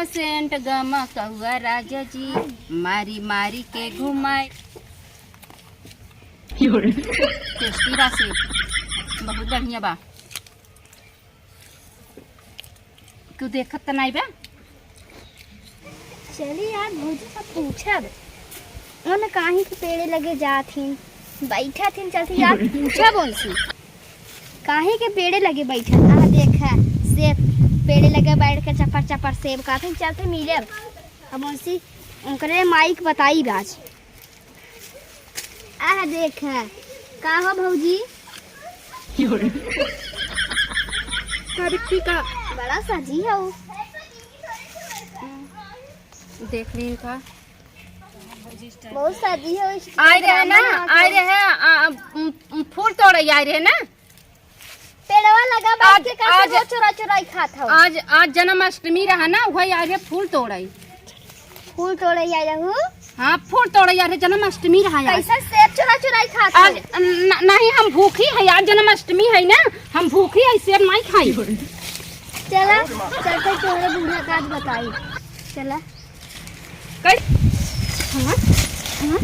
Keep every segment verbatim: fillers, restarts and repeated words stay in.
सेंट गमकउआ राजा जी, मारी मारी के घुमाए। टेस्टी बा सेब, बहुत बढ़िया बा। तू देखत त नाई बा? चली यार, भौजी से पूछब। ओने काहे के पेड़े लगे जात हिन, बैठत हिन, चलती यार, पूछब उनसे। काहे के पेड़े लगे बैठत? आह, देखा, सेब पेड़े लगे बैठ के चपर चपर सेब खात हिन, चलते मिले। अब उनसे, उनकरे माई के बताई आज। आह, देखा, का हो भौजी? का बिट्टी का? बड़ा सजी हो। देख ली इनका। बहुत सजी हो। आए रहे ना, आए रहे, आ, आ, उम, उम, फूल तोड़े आए रहे ना। पेड़वा लगा बैठ आज, के कैसे आज, रोज चुरा चुराई खात हो? आज, आज जन्माष्टमी रहा ना, वही आए रहे फूल तोड़े। फूल तोड़े आए रहू? हाँ, फूल तोड़े आए रहे, जन्माष्टमी रहा आज। कैसे सेब चुरा चुराई खात हो? आज न-, नहीं, हम भूखी है, आज जन्माष्टमी है ना, हम भूखी है, सेब नहीं खाई। चला, चलते तोहरे बूढ़ा का आज बताई। चला। कई? हाँ? हाँ?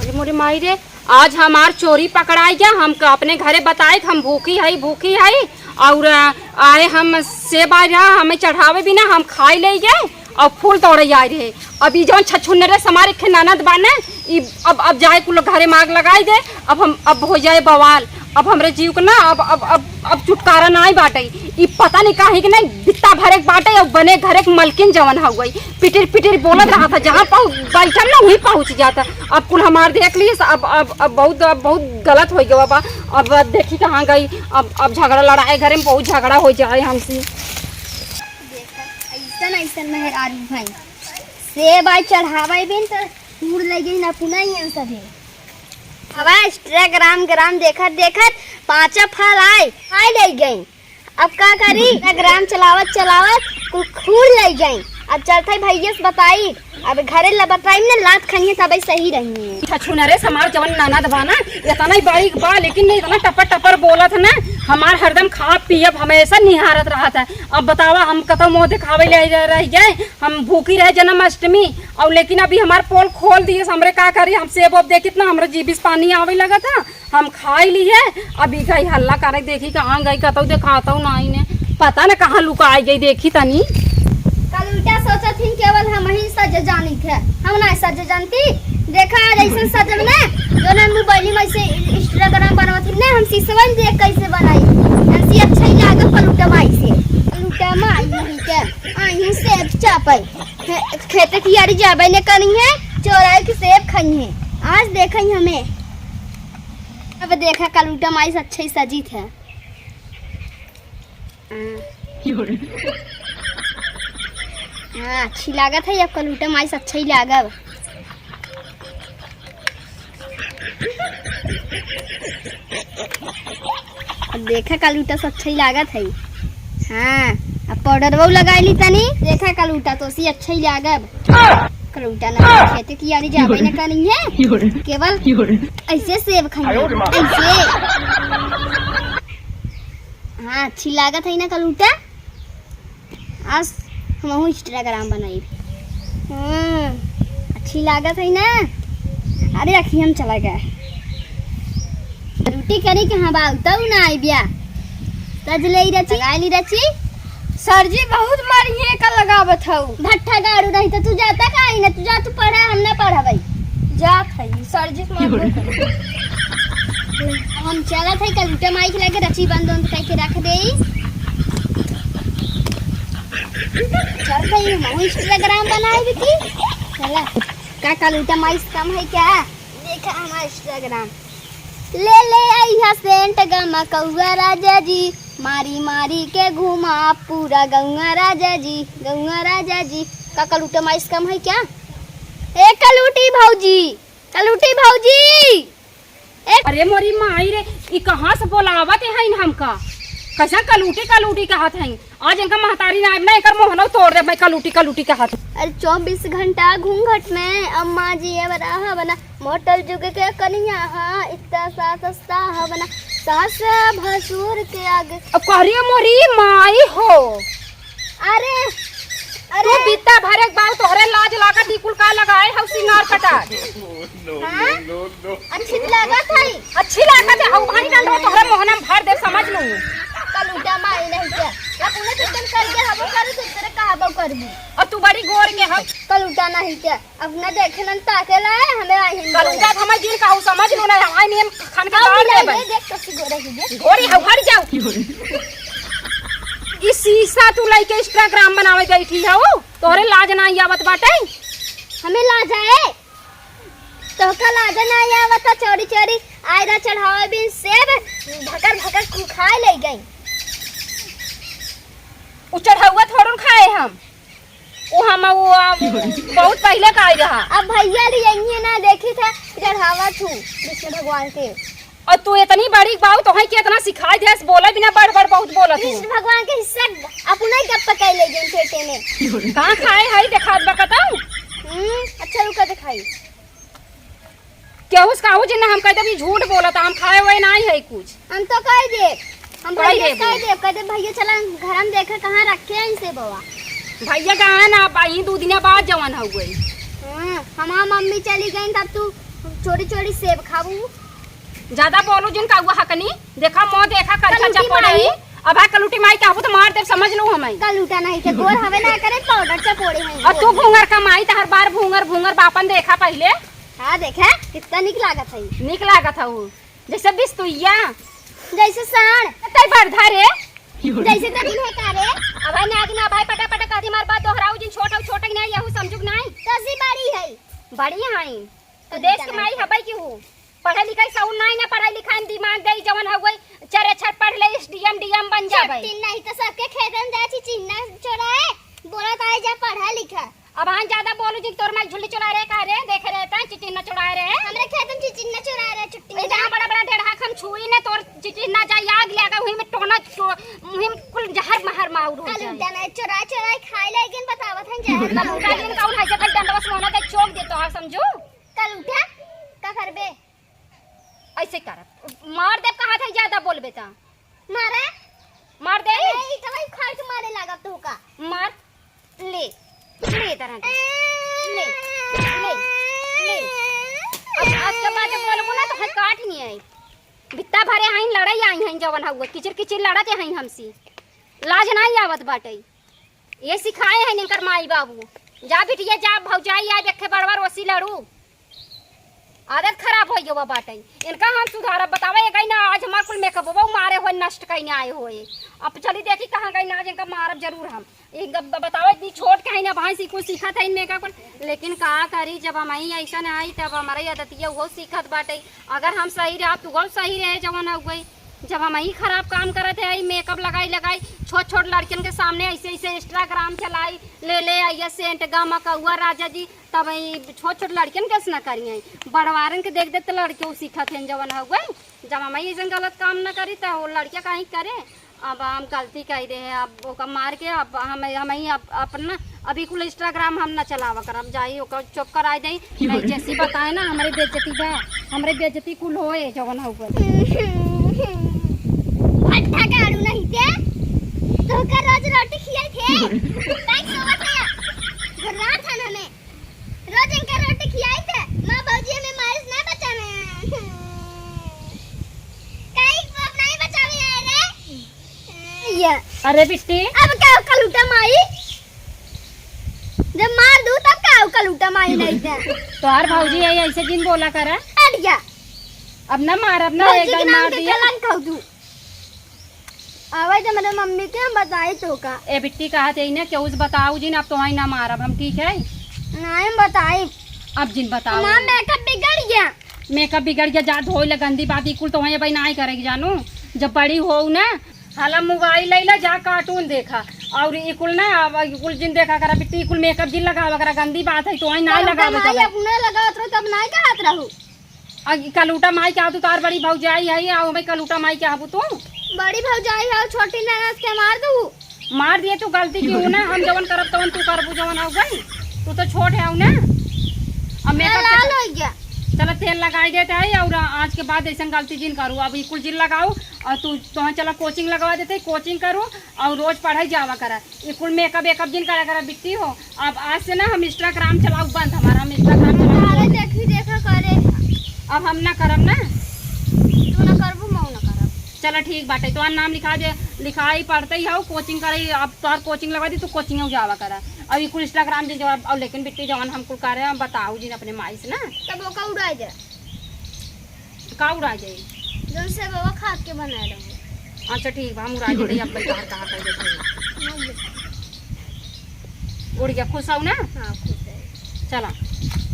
अरे मोरे माई रे, आज हमार चोरी पकड़ाई गया। हम क-, अपने घरे बताए कि हम भूखी हई, भूखी हई, और, अ, आए हम सेब आए रहा, हमें चढ़ावे भी ना, हम खाई ले गए और फूल तोड़े आए रहे। अब ई जौन छछुन्नरे समारे खे ननद बा ना, ई अब, अब जाए कुल घरे में आग लगाई दे। अब हम, अब हो जाए बवाल। अब हमरे जीव के ना, अब, अब, अब, अब छुटकारा नाई बाटे। ई पता नहीं काहे के ना, बित्ता भरे के बाटे, अब बने घरे के मलकिन जवन हउवे, पिटिर पिटिर बोलत रहा था, जहाँ पहुँच, बैठम ना, वहीं पहुँच जाता। अब कुल हमार देख लिए, अब, अब, अब बहुत, अब बहुत गलत हो गया बाबा। अब देखी कहाँ गई, अब, अब झगड़ा लड़ाई घरे में, बहुत झगड़ा हो जाए हमसे। देखा, ऐसन, ऐसन मेहरारू हैं। सेब आई चढ़ावे बिन त फूल ले गई ना पुना ही सभी। हवा Instagram ग्राम देखत देखत पाँचा फल आए, खाए ले गई। अब का करी? Instagram चलावत चलावत कुल खूर ले गई। अब चलते भैया से बताई, अब घरे ला बताई ना, लात खाइए तबे सही रही। छछुनरे समार जवन ननद बा ना, इतना ही बारीक बा, लेकिन नहीं इतना टपर टपर बोलत है ना, हमार हरदम खा पियब हमेशा निहारत रहत है। अब बतावा हम कतौ मुँह दिखावे ले रह, रह गए, हम भूखी रहे जन्माष्टमी, और लेकिन अभी हमार पोल खोल दिए, हमरे का करी, हम सेब ओब देखित ना, हमरे जीभ से पानी आवे लगत है, हम खाई लिए। अब ई गई हल्ला करे, देखी कहाँ गई, कतौ देखातौ नाई ने, पता न कहाँ लुकाई गई, देखी तनी। कल उल्टा सोचत हिन, केवल हम ही सज जानी थे, हम ना सज जानती। देखा आज ऐसे सजब ना, जो ना मोबाइल में ऐसे Instagram बनवत हिन ना, हम सीसवन देख कैसे बनाई, हमसे अच्छा ही लागल पलूटा माई से। पलूटा माई नहीं के, आई हूँ सेब चापल। खे-, खेते की यारी जाबे ने करी है, चोराई के सेब खाई है। आज देखई हमें। अब देखा कलूटा माई से अच्छा ही सजीत है। हाँ। हाँ, अच्छी लागत है, अब कलूटा माई से अच्छा ही लागब। अब देखा कलूटा से अच्छा ही लागत है। हाँ, अब पाउडर वो लगाई ली तनी। देखा कलूटा तो सी अच्छा ही लागब। कलूटा ना खेते की यारी जाबे न करी है। केवल ऐसे सेब खाई है। ऐसे। हाँ, अच्छी लागत है ना कलूटा। आज हमहू Instagram बनाई। हम्म, अच्छी लागत है ना? अरे अखियन चला गया। रोटी करी के हाँ बाल तब ना आई बिया। सज ले रची, लगा ली रची। सर जी बहुत मारी है का लगावत हऊ। भट्ठा गाड़ू रही तो तू जाता का आई ना, तू जा तू पढ़ा, हम ना पढ़ाबई। जात है सर जी। हम चलत है कलूटा माई के लगे रची बंद उंद करके रख दे। चल भाई, हम Instagram बनाए भी की। चला, का कलूटा माई से कम है क्या? देखा हमारा Instagram। ले ले आई हा सेंट गमा कौआ राजा जी, मारी मारी के घुमा पूरा गौआ राजा जी, गौआ राजा जी। का कलूटा माई से कम है क्या? ए कलूटी भौजी, कलूटी भौजी। ए अरे मोरी माई रे, ई कहाँ से बोलावत हैं हमका? कैसा कलूटी कलूटी कहत हैं? आज इनका महतारी ना आइब ना, एकर मोहनो तोड़ देब मैं कलूटी कलूटी कहत। अरे चौबीस घंटा घूंघट में अम्मा जी अब रहा बना, मॉडल जुग के कनिया हा, इतना सा सस्ता हा बना, सास भसुर के आगे। अब कह रही है मोरी माई हो। अरे लागत ई कुल का लगाए हउ सिंगार कटार? हाँ? अच्छी तो लागत है। अच्छी लागत है, हउ भारी डंडवा तोहरे मोहना में भर दे, समझ लू। कलूटा माई नहीं क्या? अपने तो तुम कर गया, हम करू तो तेरे कहा बहू कर भी। और तू बड़ी गोर के हउ। कलूटा नहीं क्या? अपना देखे नन ताके लाए, हमें आई हिंदी कलूटा वाला। समझ दिन कहू, समझ लू ना, हमारे नियम खान के अब गाड़ मिला देबे। ये देख कैसी गोरा ही देख। गोरी हउ, हट जाओ। ई शीशा तू लइके Instagram बनावे बैठी हउ, तोहरे लाज ना आवत बाटे? हमें लाज आए? तोहका लाज ना आवत, चोरी चोरी आयरा चढ़ावे बिन सेब भकर भकर खु-, खाए ले गई। उ चढ़ौआ थोड़न खाए हम, उ हम, उ, आ, बहुत पहिले का आई रहा। अब भैया ली यही ना देखी थे चढ़ावा थू विष्णु भगवान के। और तू इतनी बड़ी बाऊ, तोहई के इतना सिखाई देस, बोला बिना बड़ बड़ बहुत बोलत हूँ। कृष्ण भगवान के हिस्सा अपना ही गप्पा कह ले गए पेटे में। कहाँ खाए हई, देखात बा कतऊ? हम्म, अच्छा रुका दिखाई। केहू से कहू जे ना, हम कह देब ई झूठ बोलत, हम खाए हुए नाही है कुछ। हम तो कह देब, हम कह भैया से देबू। कह देब, कह देब भैया चला घर में देखे कहाँ रखे हैं इसे बवा। भैया कहाँ ना, अब यही दू दिना बाद जवन हो गई। हाँ, हमार मम्मी चली गई तब तू चोरी चोरी सेब खाबू। ज्यादा बोलू जिन कउआ हकनी, देखा मुँह देखा कल करछा उठी चपोड़े माई। ही। अब है कलूटी माई कहबू तो मार देब, समझ लू हमें। कलूटा नहीं के गोर हवे ना करे पाउडर चपोड़े हैं। और तू भूंगर का माई, तहर बार भूंगर भूंगर बापन देखा पहिले। हाँ देखा कितना निक लागत है। निक लागत है उ, जैसे बिस्तुइया। जैसे साँड़। तै बरधा रे। जैसे तो दिन है का रे। अब है ना दिन अब है पटा पटा कदी मार बात दोहराऊ जिन छोट हो, छोट नहीं यहू समझुक नहीं। कसी बड़ी है। बड़ी है। तो देश के माई हबै की हूँ। पढ़े लिखे साउंड नाही ना, पढ़ाई लिखाई में दिमाग दे, जवन हो गई, चार अक्षर पढ़ ले, एसडीएम डीएम बन जाबे। छुट्टी नहीं तो सबके खेतन जाए, चिचिन्ना चोराए, बोला ताई जा पढ़ा लिखा। अब हाँ ज्यादा बोलू जी, तोर माई झुल्ली चोराए रहे का रे, देखे रहे ता चिचिन्ना चोराए रहे। हमरे खेतन चिचिन्ना चोराए रहे छुट्टी में। इतना बड़ा बड़ा डेढ़ा हम छुई ने, तोर चिचिन्ना जाई आग लगा, वही में टोना, वही में कुल जहर महर माउर हो जाए। कल उठा नहीं, चोरा चोराए खाए लेकिन बतावत हैं जहर। कल उठा दिन कौन है, जब डंडवा से मोहना दे चोक दे तो, समझू? कल उठा, का करबे? ऐसे करब। मार देब, कहा था ज्यादा बोलबे त। मारे? मार दे। अरे, ई तलाई खाई के मारे लागब तू का। मार। ले। ले तरह दे। ले। ले। ले। अब आज के बाद बोलबू ना तो हम काट नहीं आई। बित्ता भरे हईन, लड़ाई आई हईन जवन हुआ। किचिर किचिर लड़त हईन हमसी। लाज नाही आवत बाटे। ये सिखाए हैं इनकर माई बाबू। जा बिटिया जा, भौजाई आ देखे बड़वा रोसी लड़ू। आदत खराब हो गवा बाटे। इनका हम सुधारब, बतावे ये गई ना, आज हमार कुल मेकअपवा मारे होए, नष्ट कइने आए होए। अब चली देखी कहाँ गई ना, आज इनका मारब जरूर हम। ये ग-, ब-, बतावे इतनी छोट कहीं ना, भाई सी कुछ सीखत है इन मेकअप पर। लेकिन का करी, जब हमही ऐसन आई तब हमारे आदतिया वो सीखत बाटे। अगर हम सही रहा तो वो सही रहे, जवन हो गई। जब हमही खराब काम करत है, ई मेकअप लगाई लगाई, छोट छोट लड़कियन के सामने ऐसे ऐसे Instagram चलाई, ले ले आइए सेंट गमकउआ राजा जी, तब ई छोट छोट लड़कियन के ऐसे ना करिए, बड़वारन के देख देख तो लड़के उ सीखत हैं जवन हो गई। जब हमही ऐसे गलत काम ना करी तो वो लड़किया काहे करे? अब हम गलती कह दे हैं, अब ओका मार के अब हम, हमही अब अपना अभी कुल Instagram हम ना चलावा करब, जाई ओकर चुप कराई दई। नहीं, जैसी बताए ना, हमरे बेइज्जती बा, हमरे बेइज्जती कुल होए जवन हो गए। भट्ठा गाड़ू नहीं ते, तो का रोज रोटी खियाई थे, बैग सोवत है, घुर्रा था ना मैं, रोज इनका रोटी खियाई थे, माँ भौजी हमें मारिस ना बचाने। कहीं बाप नहीं बचावे आए रे। ये। अरे बिट्टी। अब का कलूटा माई? जब मार दू तब का कलूटा माई नहीं थे। तोहार भौजी है, ऐसे जिन बोला करा। हट जा। अब ना मार, अब ना भौजी एक के बार नाम मार के दिया। कलंक हो तू। आवे तो मेरे मम्मी के हम बताई तो का। ए बिट्टी कहा थे ना, केहू से बताऊ जिन, अब तोहई ना मारब हम, ठीक है? नहीं बताई। अब जिन बताऊ। माँ मेकअप बिगड़ गया। मेकअप बिगड़ गया, जा धोई ले, गंदी बात, ई कुल तोहई भाई ना ही करेगी जानू। जब बड़ी हो ना, हाला मोबाइल ले ले, जा कार्टून देखा। और ई कुल ना, अब ई कुल जिन देखा करा बिट्टी, ई कुल मेकअप जिन लगावा करा, गंदी बात है, तोहई ना लगावे माई कबे। अपने लगावत रहो, तब ना कहत रहू। आ, ई कलूटा माई के हाथ उतार, बड़ी भौजाई है, आओ भाई कलूटा माई के हाथ तू। बड़ी भौजाई है, छोटी ननद के मार दू। मार दिए तू गलती की हो ना, हम जवन करब तवन तू करबू जवन हो गई। तू तो छोट है ना। अब मेकअप लाल के हो गया। चला, तेल लगाई देते हैं और आज के बाद ऐसन गलती जिन करू। अब ई कुल जिन लगाऊ और तू, तोहन चला कोचिंग लगवा देते, कोचिंग करू और रोज पढ़ाई जावा करा। ई कुल मेकअप वेकअप जिन करा करा बिट्टी हो। अब आज से ना हम Instagram चलाऊ बंद, हमारा हम Instagram चलाऊ अरे बंद। देखी देखा करे। अब हम ना करब ना। तू ना करबू, मऊ ना करब। चला ठीक बाटे, तोहार नाम लिखा दे, लिखाई पढ़ते ही हऊ, कोचिंग करे, अब तोहार कोचिंग लगवा दी, तू कोचिंग जावा करा। अब ई कुल Instagram जे जवाब, और लेकिन बिट्टी जवन हम कुल करे, हम बताऊ जिन अपने माई से ना। तब ओका उड़ाई दे। का उड़ा जाई? जौन से बाबा खाद के बनाए रहो। अच्छा ठीक बा, हम उड़ा देते, अब भाई बाहर कहाँ कर देते हैं। उड़ गया, खुश हो ना? हाँ, खुश है। चला,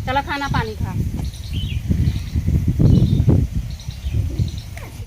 चला खाना पानी खा।